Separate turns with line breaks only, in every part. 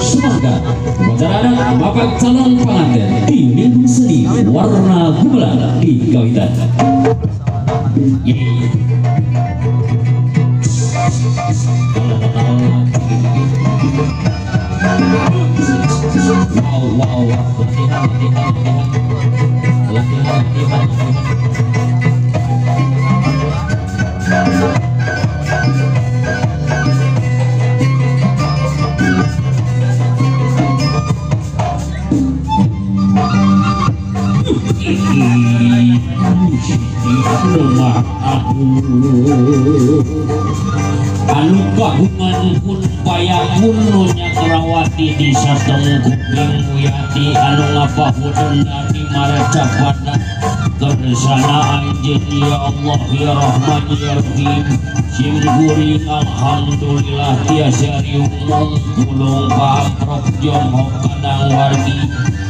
Sumangga upacara adat bapak calon pengantin di Lingkung Seni Warna Gumelar di Kawitan. Wow wow, latihan latihan latihan latihan latihan. Rumah aku anu kagungan pun payakun nu nyakerawati di sateng kuping muyati anu ngapahudun di maracapada kersana anjeun ya Allah ya Rahman ya Rahim sim kuring alhamdulillah tiasa riumung pulung paamprok jonghok kadang wargi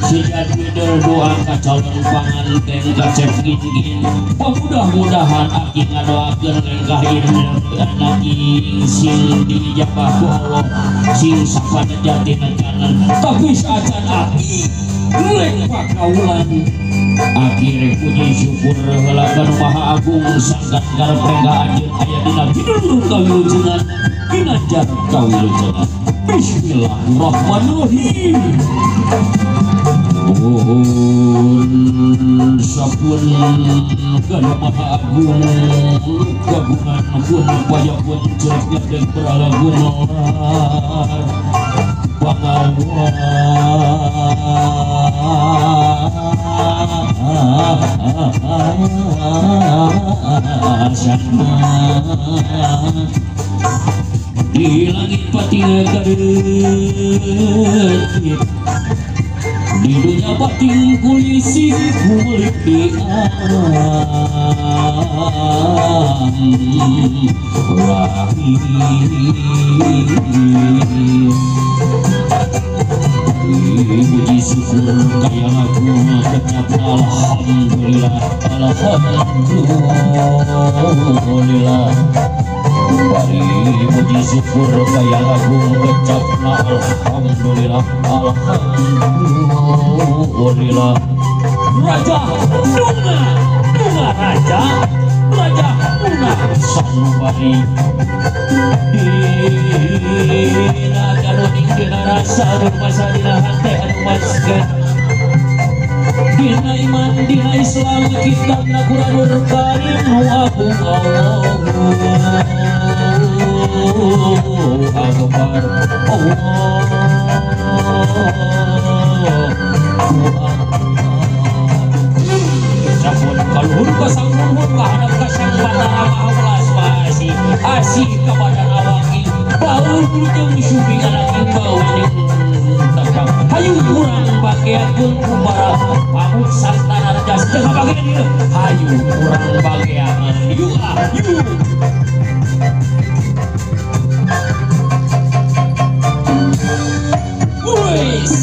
sejat middle doa ka calon panganten kacep gin-gin mudah-mudahan aki ngadoakeun lengkah anak sing dijabah ku Allah sing sapada jatina jalan tapi saacan aki rek pakaulan aki rek puji syukur heula ka Nu Maha Agung sangkan karep renggah anjeun aya dina pidulur kawilujengan ginanjar kawilujengan. Bismillahirrahmanirrahim. Mohon sapun kana Maha Agung kagungan pun payapun cerek dan peralagun di langit pating kadeukit di dunia pating kulisi kulit di alam rahim. Puji syukur kaya lagu kecap alhamdulillah alhamdulillah. Bari puji syukur kaya lagu kecap alhamdulillah alhamdulillah. Raja Dunga Dunga Raja Raja Dunga Sanubari dina kaluning dina rasa rumasa dina hate anu maskeun dina iman dina Islam kitabna Quranul Karim nu agung Allahu Akbar Allahu Akbar. Sampun kaluhur ka sangluhur ka hadap ka sang Batara Maha Welas Maha Asih asih ka badan awaki bau jeung supi anak bau jeung tekang hayu urang bageakeun ku para pamuk santana rejas teu kabagean ieu hayu urang bageangan yuk ah yuk. Wis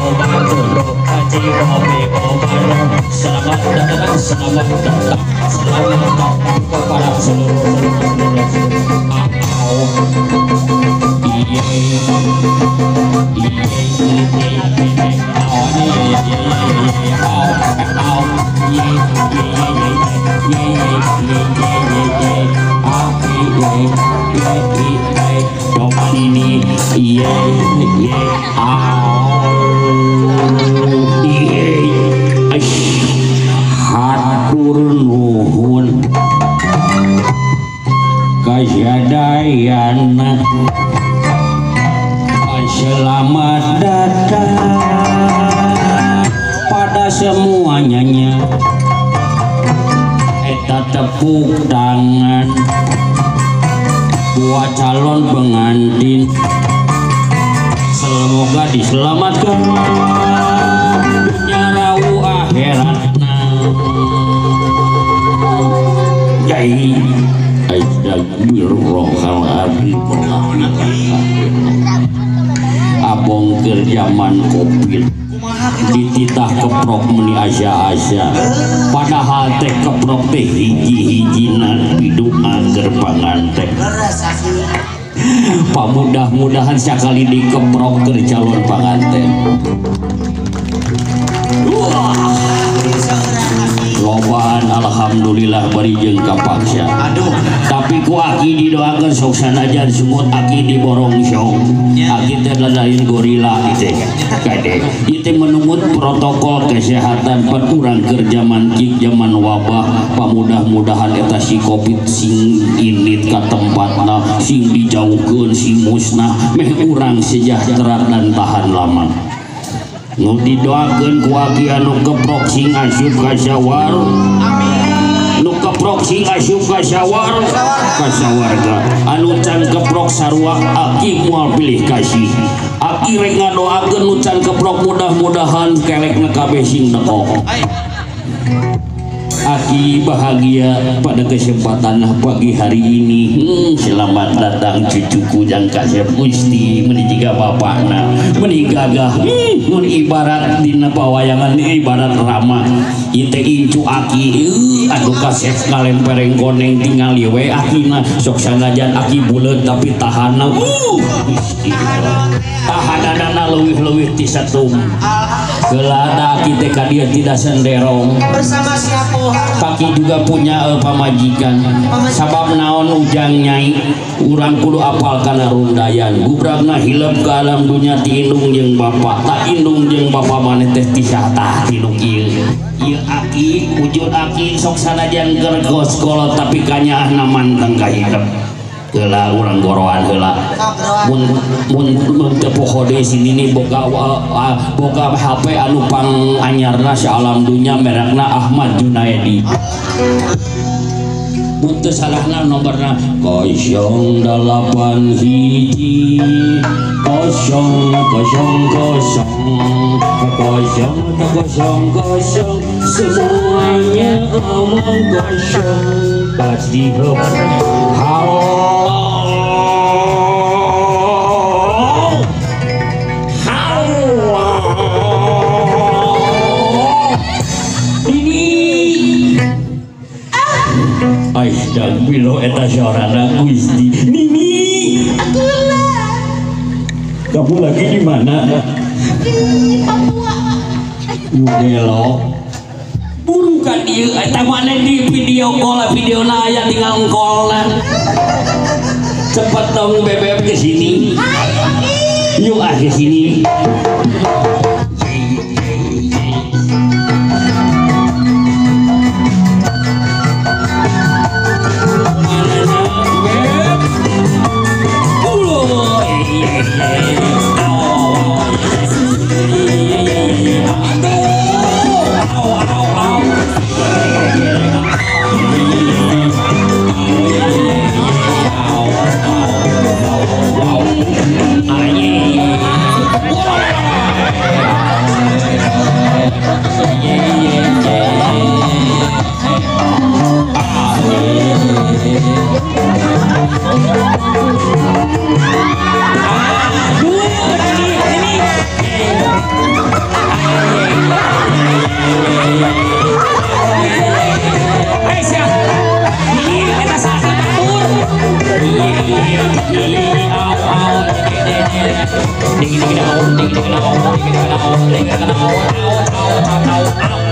Selamat datang, selamat datang, selamat datang kepada seluruh hatur nuhun kasadayana selamat datang pada semuanya nya eta tepuk tangan buat calon pengantin semoga diselamatkan dunia rau akhiratna. Yai abong keur zaman Covid dititah keprok meni asa-asa padahal teh keprok teh hiji-hijina piduan keur panganten. Pamudah-mudahan sakali dikeprok keur calon panganten. Wah, lobaan alhamdulillah bari jeung kapaksa. Aduh, tapi ku aki didoakeun sok sanajan sumut aki diborongsong. Aki teh lalain gorila teh. Kade, ieu teh menungut protokol kesehatan pan urang keur jaman kieu jaman wabah. Pamudah-mudahan eta si Covid sing indit ka tempatna, sing dijauhkeun sing musnah meh urang sejahtera dan tahan lama. Nu didoakeun ku aki anu keprok sing asup ka sawar. Amin. Nu keprok sing asup ka sawar, ka sawarga. Anu can keprok sarua aki moal pilih kasih. Aki rek ngadoakeun nu can keprok mudah-mudahan kelekna kabeh sing dekok. Aki bahagia pada kesempatan pagi hari ini. Selamat datang cucuku jang kasep Gusti meni jiga bapakna meni gagah mun ibarat dina pawayangan ibarat rama ieu teh incu aki aduh kasep kalempereng koneng tingali we akina sok sanajan aki buleut tapi tahanna Gusti tahananana leuwih-leuwih ti satum gelada aki teh ka dieu tidak senderong
bersama siapa.
Kaki juga punya pamajikan sabab naon ujang nyai urang kudu apal kana rundayan gubragna hilep ka alam dunya ti indung jeung bapa tak indung jeung bapa maneh teh ti saha ti nu kieu ieu aki wujud aki sok sanajan keur sekolah tapi kanyaahna manteng ka hidup heula urang goroan heula mun mun mun teu poho deui si nini boga boga HP anu pang anyarna sa alam dunya merekna Ahmad Junaedi mun teu salahna nomorna 081 0 0 0 0 0 0 semuanya omong kosong pasti halo halo ini astagfirullah eta sorana Gusti Nini
akulah.
Kamu lagi di mana?
Di Papua.
Gelo. Buru ka dieu eta maneh di video call videona aya tinggal engkolna. Cepet dong bebek ke sini. Yuk ah ke sini.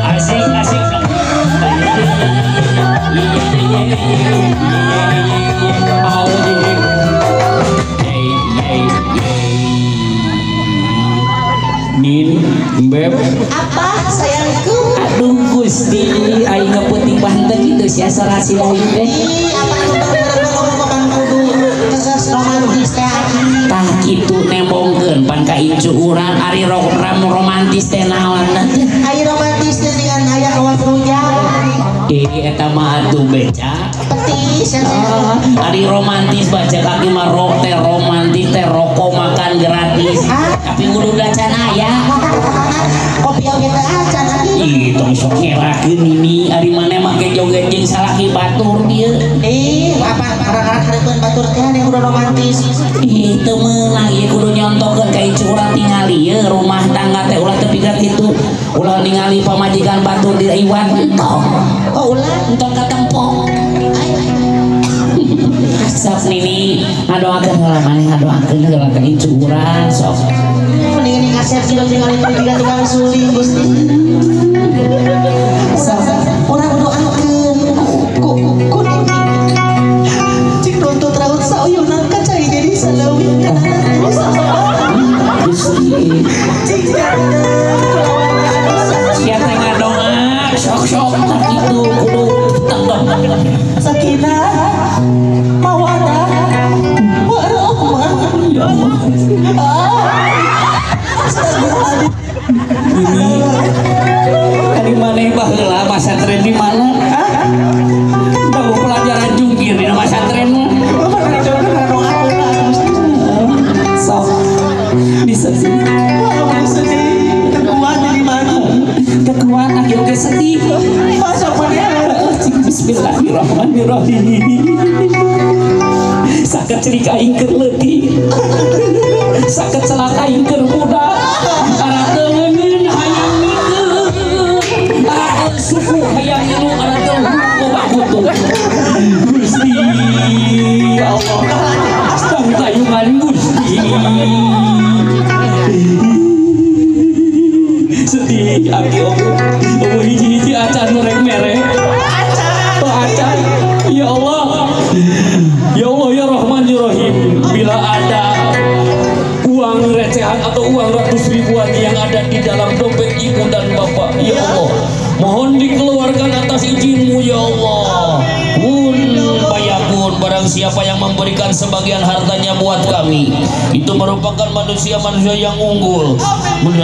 Asik asik. Nin, Beb.
Apa sayangku?
Aduh Gusti, aing ngeupeting banten kitu sia sarasi lain teh.
Ih, apa nu ngomong kudu geus romantis teh aki.
Tah kitu nembongkeun pan ka incu urang ari romantis teh naon teh?
Ari romantis teh dengan aya kawas rujak.
Ih, eta mah atuh beca.
Petis
Ari romantis baca kaki mah rok teh romantis teh rokok makan gratis. Tapi kudu can aya.
Kopi oge teh acan aki.
Ih, tong sok ngerakeun ini ari maneh make joget jeung salaki batur dieu.
Ih, apa karang-karang hareupeun batur teh anu kudu romantis.
Ih, teu meunang ieu kudu nyontokeun ka incu urang tingali ye rumah tangga teh ulah tepi ka kitu. Ulah ningali pamajikan batur di iwan entong.
Oh, ulah
entong katempok. Sok nini ngadoakeun heula maneh ngadoakeun heula ka incu urang sok.
Mending kasep sih ningali tiga tukang suling Gusti.
Sok
urang doakeun ku ku nini. Cik runtut raut sauyunan ka cai jadi saleuwi kana terus
Gusti.
Cik kulawarga anu
sia teh ngadoa sok-sok tah kitu kudu tengdong.
Sakinah mawadah warahmah.
Ya Allah. Ini tadi maneh baheula masantren di mana? Tahu pelajaran jungkir di masantren mah. Sok bisa sih.
Tekuat di mana?
Tekuat aki oge sedih.
Masuk maneh.
Bismillahirrahmanirrahim. Saket cerik aing keur leutik. Saket celaka aing keur budak. Ara teu ngeungeun hayang mikeun. Ara teu suku hayang ngilu, ara teu loba kutu. Gusti ya Allah. Astagfirullahaladzim Gusti. Sedih aki oge. Eueuh hiji-hiji acan nu rek mere. Acan. Oh, acan. Ya Allah. Ya Allah ya Rahman ya Rahim, bila ada uang recehan atau uang ratus ribuan yang ada di dalam dompet ibu dan bapak, ya Allah, mohon dikeluarkan atas izinmu ya Allah. Kun payakun, barang siapa yang memberikan sebagian hartanya buat kami, itu merupakan manusia-manusia yang unggul.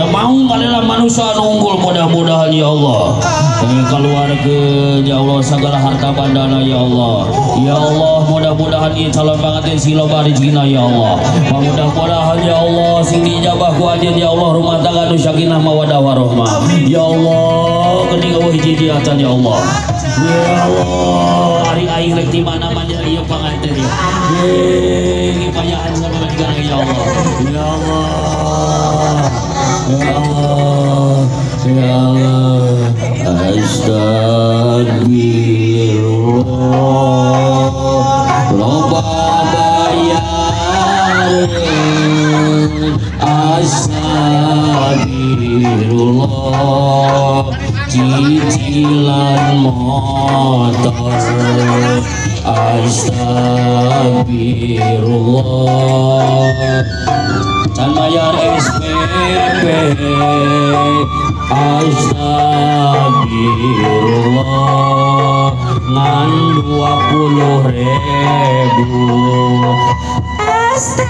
Mau adalah manusia unggul, mudah-mudahan ya Allah. Keluarga ya Allah, segala harta bandana ya Allah. Ya Allah, mudah-mudahan ieu calon panganten sing loba rezekina ya Allah. Mudah-mudahan ya Allah sing diijabah ku anjeun ya Allah rumah tangga nu sakinah mawaddah warahmah. Ya Allah, geuning eueuh hiji-hiji acan ya Allah. Ya Allah, ari aing rek di mana-mana ieu panganten ya. Ye, ngipayaan sama ya Allah. Ya Allah. Ya Allah. Ya Allah. Astagfirullah. Loba bayareun. Astagfirullah. Cicilan motor. Astagfirullah. Can bayar SPP. Astagfirullah. Ngan 20.000.
Astagfirullah.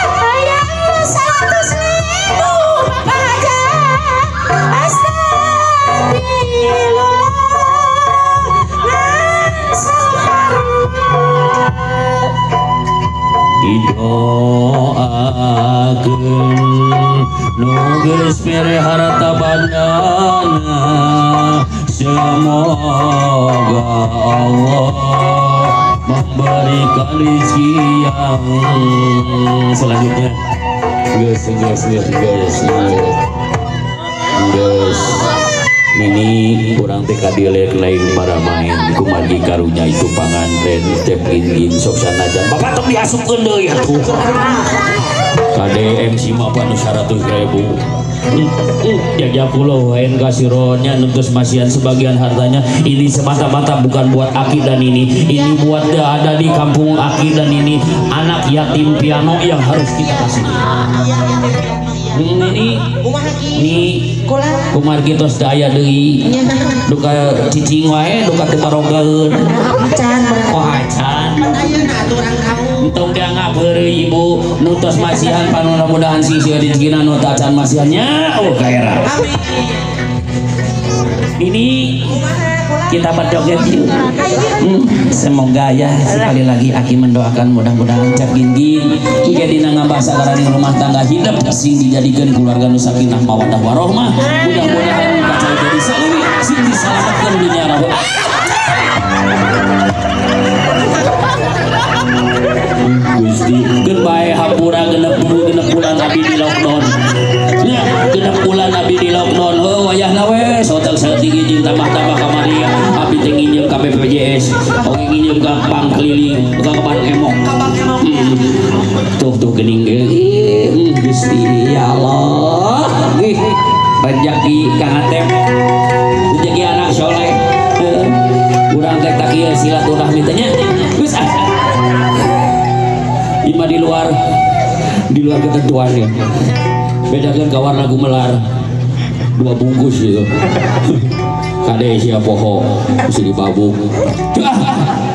Hayang 100.000 aja. Astagfirullah. Ngan saharu.
Didoakeun nu geus mere harta bandana, semoga Allah memberikan rezeki yang selanjutnya. Geus geus geus geus geus. Nini kurang teh kadilek lain para main kumargi karunya itu panganten teh ingin sok sanajan bapak tong diasupkeun deui atuh. Kade MC mah panu 100.000. Jazakallahu khairan kasironnya nutus masihan sebagian hartanya. Ini semata-mata bukan buat Aki dan ini buat ada di kampung Aki dan ini anak yatim piano yang harus kita kasih. Ini ini kumar kitos daya deui duka cicing wae duka teu barogeun oh acan entong dianggap heureuy ibu nutos masihan panudah-mudahan sing sieun rezekina nu acan masihannya oh kaera. Ini kita berjoget yuk. Semoga ya sekali lagi Aki mendoakan mudah-mudahan Cap Gin-Gin jika dina ngabasa karena rumah tangga hidup sing dijadikan keluarga nu sakinah mawaddah warahmah. Mudah-mudahan kaca jadi salumi sing diselamatkan dunia akhirat. Gusti geun bae hampura genep bulan abdi di lockdown. Nya genep bulan abdi di lockdown heuh wayahna we sotel saeutik jeung tambah-tambah kamari abdi teh nginjem ka BPJS oge nginjem ka bank keliling ka bank emok. Tuh tuh geuning Gusti ya Allah. Ih rezeki Kang Atep rezeki anak soleh. Urang teh tak ieu silaturahmi teh nya. Geus ah. Ima di luar ketentuan ya. Bedakan ke warna gumelar 2 bungkus gitu. Kade siapa poho mesti dibabuk.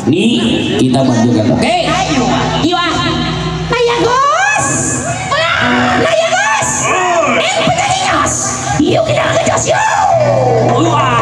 Nih kita bantukan. Oke.
Ayo. Naya Gus. Naya Gus. Eng petaninyos. Yuk kita ngejos yuk.
Wah.